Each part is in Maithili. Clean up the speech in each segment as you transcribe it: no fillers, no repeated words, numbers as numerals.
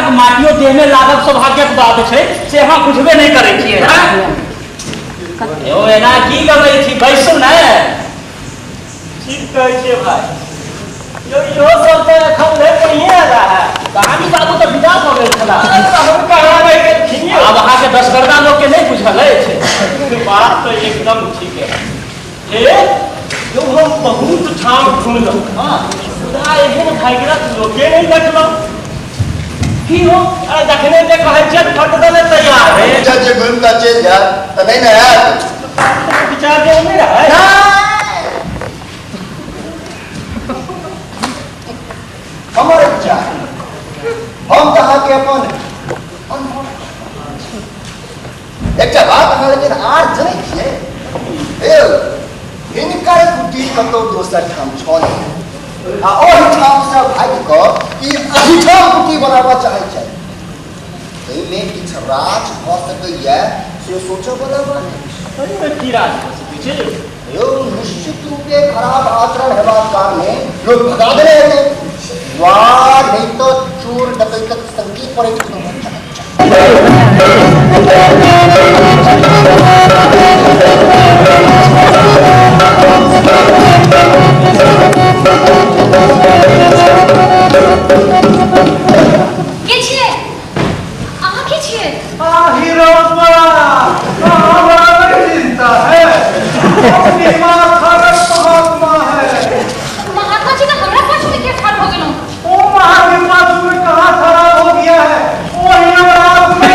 घरक माटियो देह में लागब सौभाग्यक बात छै से अहाँ बुझबे नहि करै छियै। यौ एना की गबै छी, बैसू ने। ठीक कहै छियै भाई। यौ इहो सब तऽ एखन धरि नहिए आयल है। कहानी बाबू तऽ विदा भऽ गेल छलाह। हम कहाँ रहि गेलखिन? आब अहाँके दसगरदा लोकके नहि बुझल अछि। बात तऽ एकदम ठीक है। हे यौ हम बहुत ठाम घुमलहुँ, मुदा एहन भाग्यरथ लोके नहि देखलहुँ। की हो? अरे जखने जे कहै छियै फट दने तैयार है। जे घुमि कऽ चलि जायब तऽ नहि ने आयत। विचार जे नहि रहै। हमर विचार, हम तऽ अहाँके अपन अनुभव एकटा बात अहाँ लेकिन आर जनै छियै, हिनकर कुटी कतौ दोसर ठाम छल आ ओहिठामसँ भागि कऽ ई एहिठाम कुटी बनाबऽ चाहै छथि। एहिमे किछु राज भऽ सकैए से सोचऽ बला बात। एहिमे की राज भऽ सकै छै? यौ निश्चित रूपे खराब आचरण हेबाक कारणे लोक भगा देने हेतै, वा नहि तऽ चोर डकैतक संकेत पड़ैत। के छियै अहाँ? के छियै? चिंता है महात्मा है। महात्मा जी का हमरा पास में क्या ठाढ़ हो गेलहुँ? ओ महात्मा में कहाँ खड़ा हो गया है? ओ रात में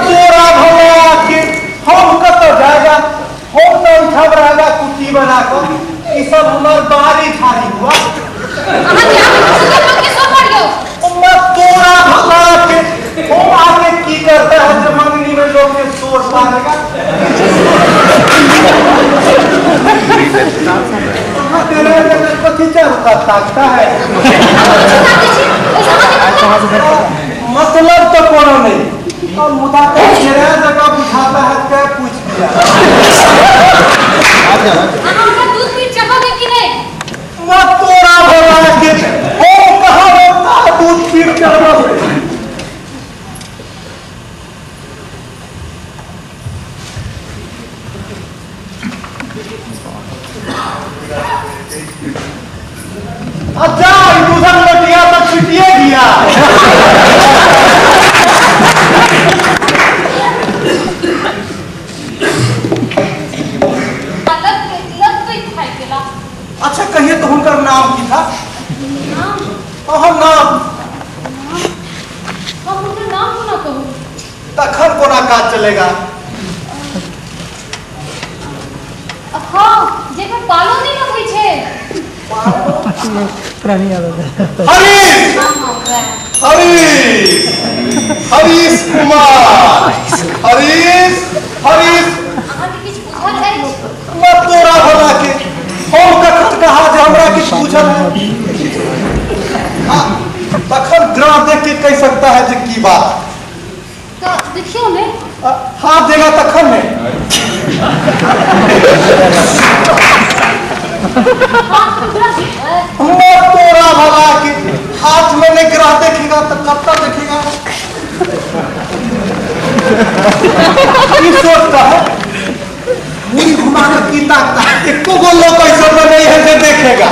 तोरा भला के हम कतऽ जाएगा? हम तो ओहिठाम रहेगा कुटी बना कऽ। ई सब हमर बाड़ी झाड़ी हुआ। तोरा भला के हम आके की करता है जो मंगनी में लोग के शोर पारेगा? तेरे कथी चलता ताकता है? मतलब तो कोनो नहीं और मुदा तेरा जगह बुझाता है क्या पूछ दिया। दूध पी चहोगे कि नहीं? मत तोरा भला के हम कहाँ होता दूध पी चढ़ो। अच्छा दूधक लोटिया तो छुटिए गया। अच्छा कहिए तो उनका नाम की था? नाम? अहम नाम। हम उनका नाम कोना कहू? तखन कोना काज चलेगा? हाँ, जेकर पालो नहीं लगै छै। हरीश, हरीश, हरीश कुमार, हरीश, हरीश। अहाँके किछु बुझल अछि? मत तोरा भला के हम कखन कहा जे हमरा किछु बुझल है? तखन ग्राह देख के कह सकता है जे की बात। तो देखियो ने। हाथ देगा तखन ने। मत तोरा भला के हाथ में नहीं ग्राह देखेगा तो कब तक देखेगा? की सोचता है? मुड़ी घुमा कर की ताकता है? एको गो लोग ऐसा नहीं है जो देखेगा।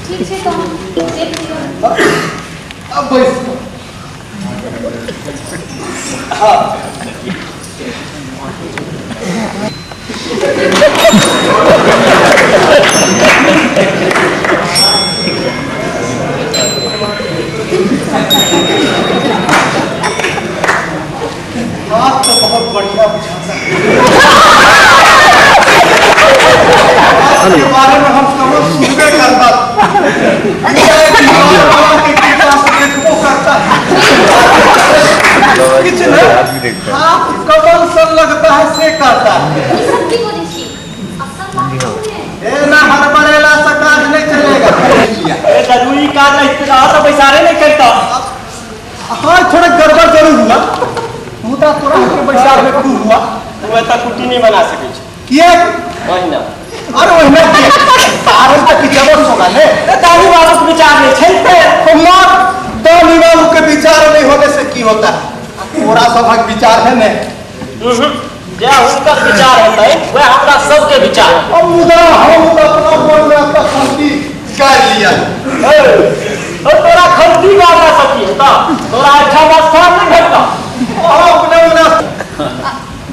ठीक है तो हम देख लियो। अब बैस। हाँ हाथ तो बहुत बढ़िया बुझाता है। के बारे में हम कभी सुनबे करता करता है। हाथ कमल सन लगता है से कहता है। ना हड़बड़ेला से काज नहीं चलेगा। जरूरी काज नहीं तो बैसारे नहीं करता। हाँ थोड़ा गड़बड़ जरूर हुआ, मुदा तोरा के बैसार में क्यों हुआ? किया ओहिना। अरे ओहिना किया तारन तक जबर होगा ने। दानी बाबू के विचार नहीं छै ते मां दानी बाबू के विचार नहीं होने से की होता है? तोरा सभक विचार है ने। जे हुनकर विचार होतै वह हमरा सबके विचार। अब मुदा हम तो अपना मन में अपना शांति कर लिया। ओ तोरा खंती गाना सकी होता तोरा अच्छा स्थान नहीं भेटता। अपने उना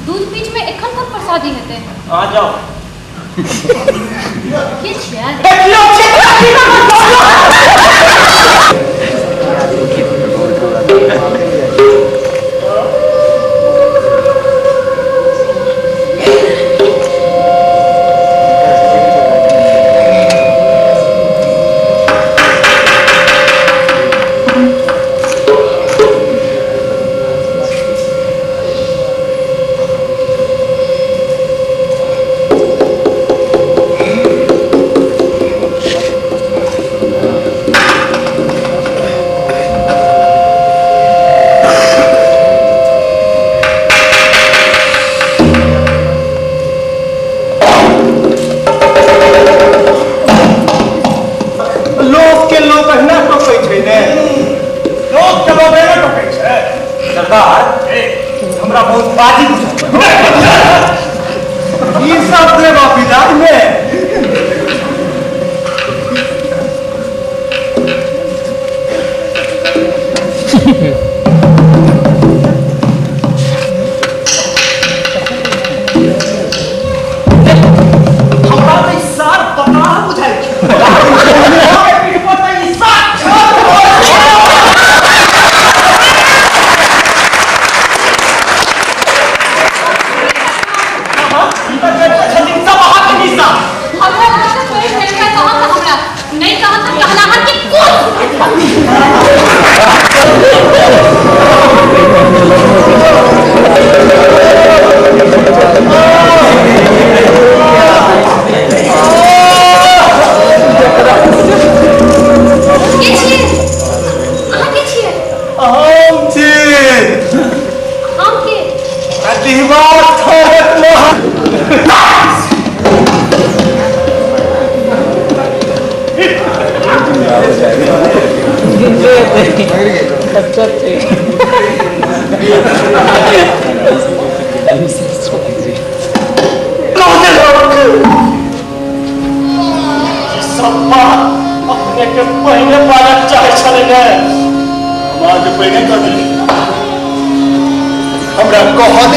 दूध बीच में एखन कोन प्रसादी हेतै? आ जाओ। के छियै? देखियो छियै की हमरा बहुत बाजी ई सब देबा विदाई में। हमरा तऽ ई सार पता बुझाइ छै। अपने के पहिने पालक चाहे छलै ने, हम आगे पहिने कर दिली। हमरा कहने